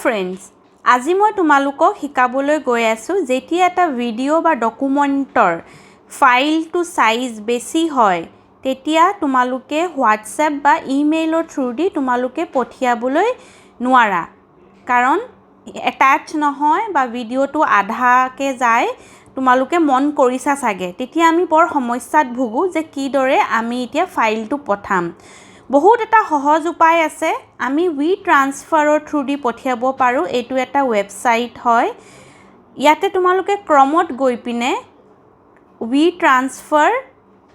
Friends, আজি মই তোমালোকক শিকাবলৈ গৈ আছোঁ, যেতিয়া এটা ভিডিঅ' বা ডকুমেণ্টৰ ফাইলটো চাইজ বেছি হয়, তেতিয়া তোমালোকে হোৱাটছএপ বা ইমেইলৰ থ্ৰুদি তোমালোকে পঠিয়াবলৈ নোৱাৰা, কাৰণ এটাচ নহয় বা ভিডিঅ'টো আধাকৈ যায়। তোমালোকে মন কৰিছা চাগে। তেতিয়া আমি বৰ সমস্যাত ভুগোঁ যে কিদৰে আমি এতিয়া ফাইলটো পঠাম। বহুত এটা সহজ উপায় আছে। আমি উই ট্ৰান্সফাৰৰ থ্ৰুদি পঠিয়াব পাৰোঁ। এইটো এটা ৱেবছাইট হয়। ইয়াতে তোমালোকে ক্ৰমত গৈ পিনে উই ট্ৰান্সফাৰ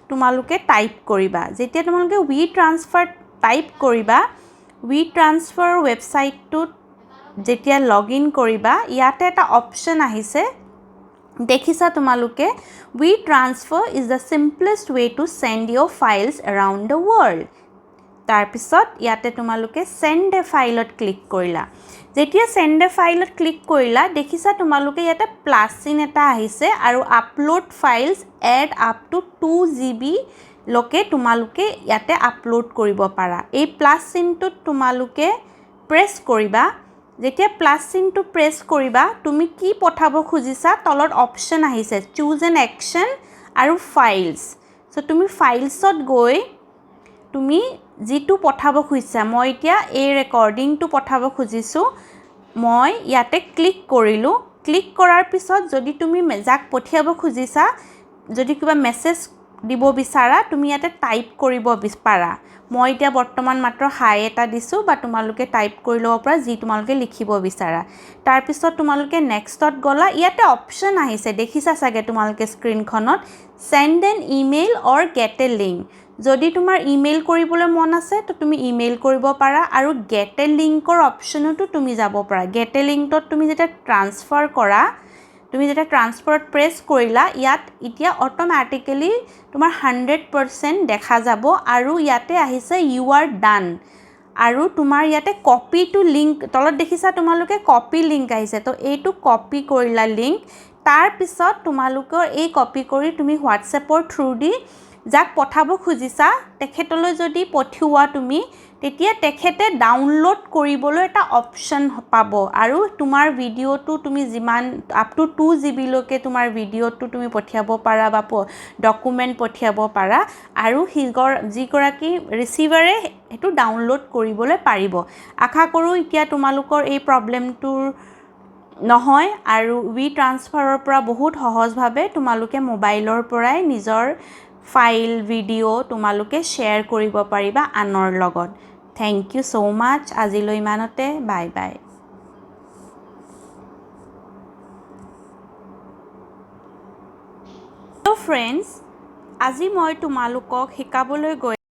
তোমালোকে টাইপ কৰিবা। যেতিয়া তোমালোকে উই ট্ৰান্সফাৰ টাইপ কৰিবা, উই ট্ৰান্সফাৰ ৱেবছাইটটোত যেতিয়া লগ ইন কৰিবা, ইয়াতে এটা অপশ্যন আহিছে, দেখিছা তোমালোকে, "WeTransfer is the simplest way to send your files around the world." তাৰপিছত ইয়াতে তোমালোকে চেণ্ড এ ফাইলত ক্লিক কৰিলা। যেতিয়া চেণ্ড এ ফাইলত ক্লিক কৰিলা, দেখিছা তোমালোকে, ইয়াতে প্লাছ চিন এটা আহিছে আৰু upload files add up to 2 GB লৈকে তোমালোকে ইয়াতে আপলোড কৰিব পাৰা। এই প্লাছ চিনটোত তোমালোকে প্ৰেছ কৰিবা। যেতিয়া প্লাছ চিনটো প্ৰেছ কৰিবা, তুমি কি পঠাব খুজিছা, তলত অপশ্যন আহিছে, চুজ এন একশ্যন আৰু ফাইলছ। চ' তুমি ফাইলছত গৈ তুমি যিটো পঠাব খুজিছা, মই এতিয়া এই ৰেকৰ্ডিংটো পঠাব খুজিছোঁ, মই ইয়াতে ক্লিক কৰিলোঁ। ক্লিক কৰাৰ পিছত যদি তুমি যাক পঠিয়াব খুজিছা, যদি কিবা মেছেজ দিব বিচাৰা, তুমি ইয়াতে টাইপ কৰিব পাৰা। মই এতিয়া বৰ্তমান মাত্ৰ হাই এটা দিছোঁ, বা তোমালোকে টাইপ কৰি ল'ব পাৰা যি তোমালোকে লিখিব বিচাৰা। তাৰপিছত তোমালোকে নেক্সটত গ'লা। ইয়াতে অপশ্যন আহিছে, দেখিছা চাগে তোমালোকে স্ক্ৰীণখনত, send an email or get a link। যদি তোমাৰ ইমেইল কৰিবলৈ মন আছে, তো তুমি ইমেইল কৰিব পাৰা আৰু গেট এ লিংকৰ অপশ্যনতো তুমি যাব পাৰা। গেট এ লিংকত তুমি যেতিয়া ট্ৰান্সফাৰ কৰা, তুমি যেতিয়া ট্ৰান্সফাৰত প্ৰেছ কৰিলা, ইয়াত এতিয়া অট'মেটিকেলি তোমাৰ 100% দেখা যাব আৰু ইয়াতে আহিছে "You are done" আৰু তোমাৰ ইয়াতে কপি টু লিংক, তলত দেখিছা তোমালোকে, কপি লিংক আহিছে। তো এইটো কপি কৰিলা লিংক। তাৰপিছত তোমালোকৰ এই কপি কৰি তুমি হোৱাটছএপৰ থ্ৰুদি যাক পঠাব খুজিছা, তেখেতলৈ যদি পঠিওৱা তুমি, তেতিয়া তেখেতে ডাউনলোড কৰিবলৈ এটা অপশ্যন পাব আৰু তোমাৰ ভিডিঅ'টো তুমি যিমান আপ টু 2 জিবিলৈকে তোমাৰ ভিডিঅ'টো তুমি পঠিয়াব পাৰা বা ডকুমেণ্ট পঠিয়াব পাৰা আৰু যিগৰাকী ৰিচিভাৰে সেইটো ডাউনলোড কৰিবলৈ পাৰিব। আশা কৰোঁ এতিয়া তোমালোকৰ এই প্ৰব্লেমটোৰ নহয় আৰু উই ট্ৰান্সফাৰৰ পৰা বহুত সহজভাৱে তোমালোকে মোবাইলৰ পৰাই নিজৰ ফাইল, ভিডিঅ' তোমালোকে শ্বেয়াৰ কৰিব পাৰিবা আনৰ লগত। Thank you so much. আজিলৈ ইমানতে। Bye bye. Hello friends, আজি মই তোমালোকক শিকাবলৈ গৈ